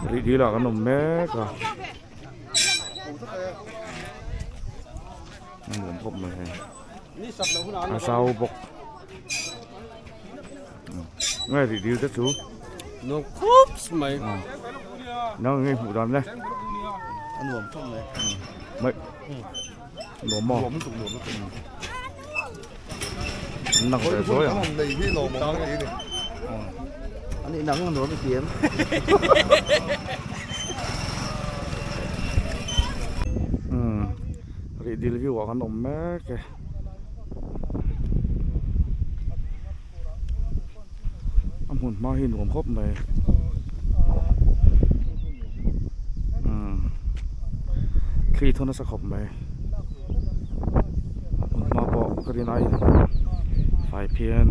Rih dil ah kan awm mek a. A nuam khawp mai hei. A zau bawk. Nge rih dil te chu. Nuam khawp mai. Nang nge hmuh dan le. A nuam khawp mai. Mai. Nuam maw? Nuam lutuk nuam lutuk. Nang ve zawi ang. Kan nei hi lawm awm ka ti ni. Ani nang nuam i ti em? Umm rih dil view ah kan awm mek e. A hmun hma hi nuam khawp mai. Umm thli thaw nasa khawp mai. Hmun hma pawh ka rin aiin fai phian.